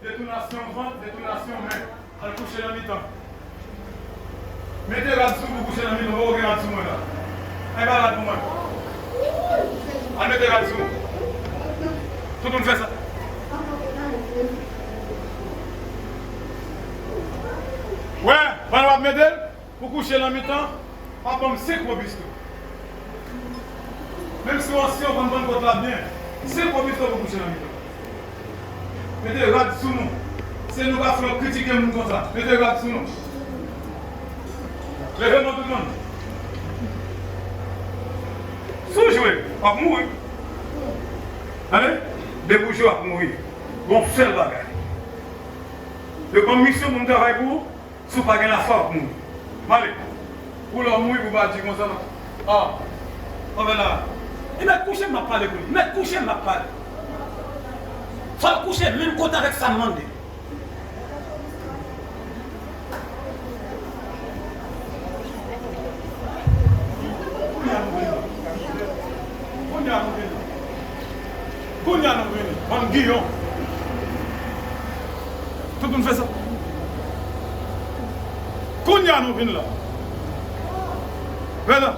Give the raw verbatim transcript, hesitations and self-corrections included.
Detonasyon vant, detonasyon men. Al kouche nan mitan. Mete rad sou pou kouche nan mitan. Poko gen rad sou mwen la. Ay ba rad pou mwen. Al mete rad sou. Tout moun fè sa. Wè, pandan w ap mete l, pou kouche nan mitan, pa ban m senk wobisto. Menm si w ansyen, w konn bann kòd la byen. Senk wobisto pou kouche nan mitan. Mete rad sou nou. Se nou k ap fè yo kritike moun konsa. Mete rad sou nou. Leve non tout moun. Si w jwe, w ap mouri. Tande? Depi w jwe, w ap mouri. Gon sèl bagay. Yo ban m misyon pou m travay pou ou. Si w pa gen lafwa, w ap mouri. M ale. Pou lè w mouri, pou w pa di konsa, non. Ah. Anben la. Li mèt kouche, m ap pale pou li. Li mèt kouche, m ap pale. Fò l kouche menm kote avèk sa m mande. Kounye a nou vini. Kounye a nou vini. Kounye a nou vini. Bann giyon. Tout moun fè sa. Kounye a nou vin la. Vè la.